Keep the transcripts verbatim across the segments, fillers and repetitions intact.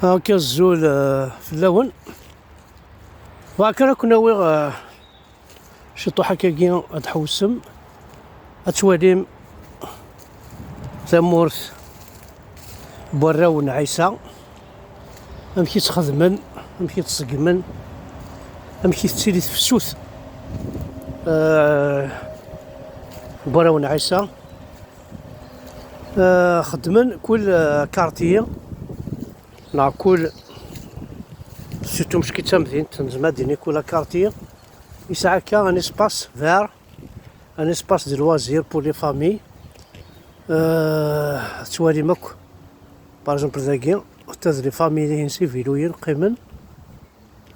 Akka azul, eh, fell-awen. Bɣa kan ad ken-awiɣ, eh, ciṭuḥ akkagi ad tḥewsem, ad twalim tamurt n warraw n Ɛisa, amek i tt-xedmen, amek i tt-ṣeggmen, amek i tettili tefsut, eh, n warraw n Ɛisa. Eh, xeddmen kul, eh, quartier, neɣ kul, surtout mecki d tamdint, nezmer ad d-nini kul quartier yesɛa akka un espace vert, un espace de loisir pour les familles. Eh, tettwalim akk, par exemple, dagi, ata d les familles-ihin s ibiluyen qqimen.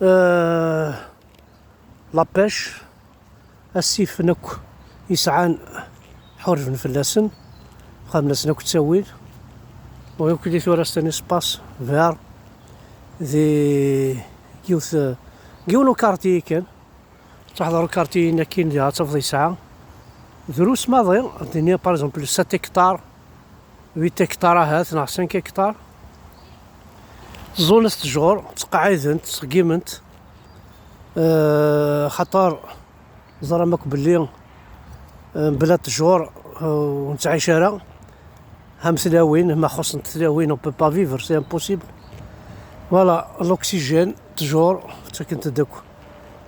Eh, la pêche, asifen akk yesɛan ḥurben fell-asen, xedmen-asen akk ttawil. U akk di tura s un espace vert di yiwet, yiwen ukarti kan. Teḥḍer ukarti-in akkin diɣ ad tafeḍ yesɛa drus maḍi, ad d-nini par exemple sept hectares, huit hectares ahat, neɣ cinq hectares. Ẓẓunet ttjur, ttqeɛɛident, ttṣeggiment, eh, xaṭer ẓram akk belli, eh, mebla ttjur, eh, ur nettɛic ara. Am tlawin, ma xuṣṣent tlawin, on peut pas vivre, c'est impossible. Voilà, l'oxygène, ttjur, ttakent-d akk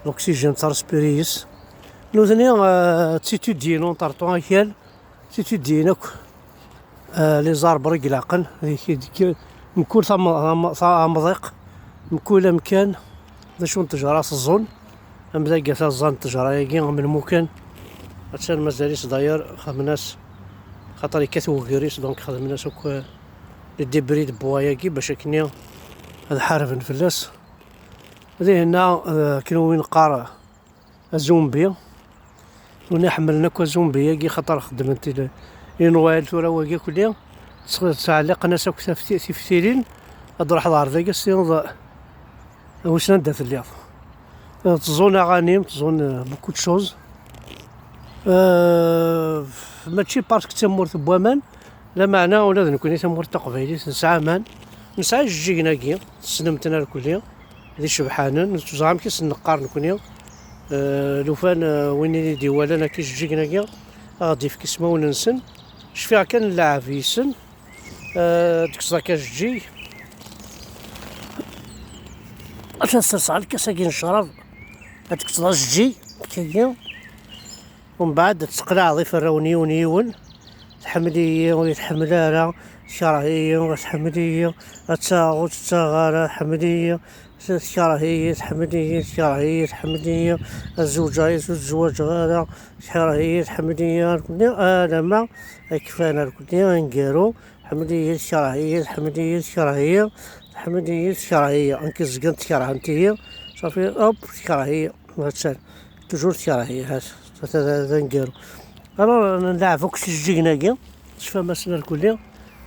l'oxygène, ttrespirin-as. Nutni, eh, ttitudyin, on tarton akal, ttitudyin akk, eh, les arbres i ilaqen, di, di, mkul tam-, tam-, ta-, amḍiq, mkul amkan, d acu n ttejra teẓẓun, am dagi taẓẓa n ttejra-agi, am lmukan, attan mazal-itt d'ailleurs, xedmen-as, xaṭer yekkat wegris, donc xedmen-as akk, eh, les débris de bois-agi, bac akkenni ad ḥarben fell-as. Dihinna, eh, akken umi neqqar, azumbi. Win iḥemmlen akk azumbi-agi, xaṭer xeddmen-t i, i Nwal tura wagi akk-nni, ttɛelliqen-as akk tafti-, tiftilin, ad d-ruḥeḍ ɣer dagi, ad s-tiniḍ, eh, wissen anda telliḍ. Eh, tẓun aɣanim, tẓun, eh, beaucoup de choses. Eh, mačči parce que d tamurt n waman, lameɛna ula d nekkni tamurt taqbaylit nesɛa aman, nesɛa ijeǧǧigen-agi, tessnem-ten irkelli, d icebḥanen, ur teẓram amek i sen-neqqar nekkni. Eh, lufan, eh, win i d-iwalan akka ijeǧǧigen-agi, ad aɣ-d-yefk ismawen-nsen. Cfiɣ kan nleɛɛeb yes-sen. Eh, ad tekkseḍ akka ajeǧǧig. Ad ten-sserseɣ lkas-agi n ccrab. Ad tekkseḍ ajeǧǧig, akkagi. Umbeɛd ad teqlaɛeḍ iferrawen yiwen yiwen. Tḥemmel-iyi, ur yi-tḥemmel ara, tekreh-iyi, ur tḥemmel-iyi, ad ttaɣeɣ, ur tt-ttaɣeɣ ara, tḥemmel-iyi, tekreh-iyi, tḥemmel-iyi, tekreh-iyi, tḥemmel-iyi, ad zewǧeɣ yis-s, ur tt-zwaǧeɣ ara, tekreh-iyi, tḥemmel-iyi, alamma akfan, arkelli aneggaru, tḥemmel-iyi, tekreh-iyi, tḥemmel-iyi, tekreh-iyi, tḥemmel-iyi, tekreh-iyi, nekk zgant kerhent-iyi, safi, hop, tekreh-iyi, attan. Toujours tekreh-iyi, hat, d aneggaru. Alors, nleɛɛeb akk s ijeǧǧigen-agi, tecfam-asen irkelli.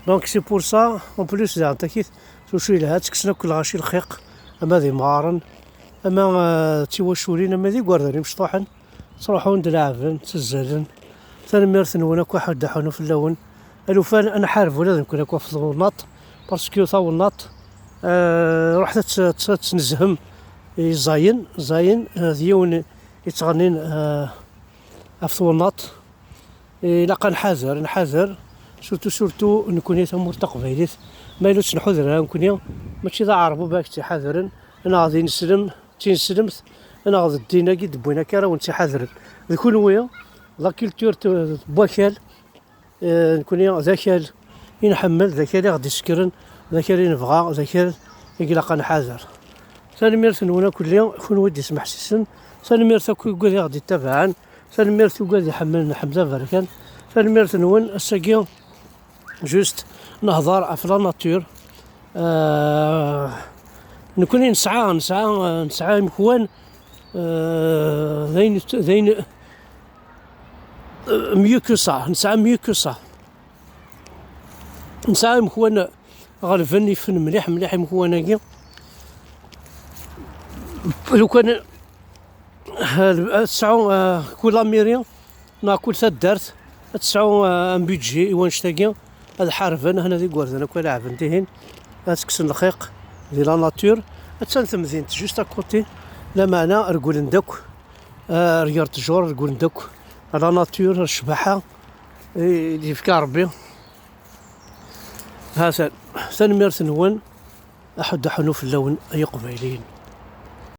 Donc, c'est pour ça, en plus, daɣen takit, s wacu yelha, ttekksen akk lɣaci lxiq, ama d imɣaren, ama, eh, d tiwaculin, ama d igerdan imecṭuḥen, ttruḥun-d leɛɛben, ttazzalen. Tanemmirt-nwen akk, aḥuddu aḥunu fell-awen. Alufan, ad nḥareb ula d nekkni akk ɣef twennaḍt, parce que tawennaḍt, eh, ruḥet ad tt-, ad tt-, ad tt-nezhem i ẓẓayen, ẓẓayen, eh, d yiwen yettɣennin, eh, ɣef twennaḍt. Ilaq ad nḥader, nḥader, surtout, surtout nekkni tamurt taqbaylit. Ma yella ur tt-nḥuder ara nekkni, mačči d aɛerbu ara k-tt-iḥadren, neɣ d ineslem, d tineslemt, neɣ d ddin-agi d-wwin akka ara wen-tt-iḥadren. D kunwi, la culture t-, n wakal, eh, nekkni d akal i nḥemmel, d akal i ɣ-d-isekkren, d akal i nebɣa, d akal i ilaq ad nḥader. Tanemmirt-nwen akk-lli, kunwi d-ismeḥsisen. Tanemmirt akk i wigad i ɣ-d-ittabaɛen. Tanemmirt i wigad iḥemmlen Ḥmed Aberkan. Tanemmirt-nwen, ass-agi, juste, nehḍer ɣef la nature. Euh, nekkni nesɛa, nesɛa, nesɛa imekwan, euh, d ayen, d ayen, euh, mieux que ça, nesɛa mieux que ça. Nesɛa imekwan ɣelben, ifen mliḥ, mliḥ imekwan-agi. Lukan, eh, ad tesɛu, eh, kul amiri neɣ kul taddart ad tesɛu, eh, un budget i wannect-agi, ad ḥarben, hna d igerdan akk ad leɛben dihin, ad tekksen lxiq, di la nature. Attan temdint juste à côté, lameɛna regglen-d akk, ah, ar gar ttjur regglen-d akk la nature, ccbaḥa i d-yefka Rebbi. Hatan, tanemmirt-nwen, aḥuddu aḥunnu fell-awen ay Iqbayliyen.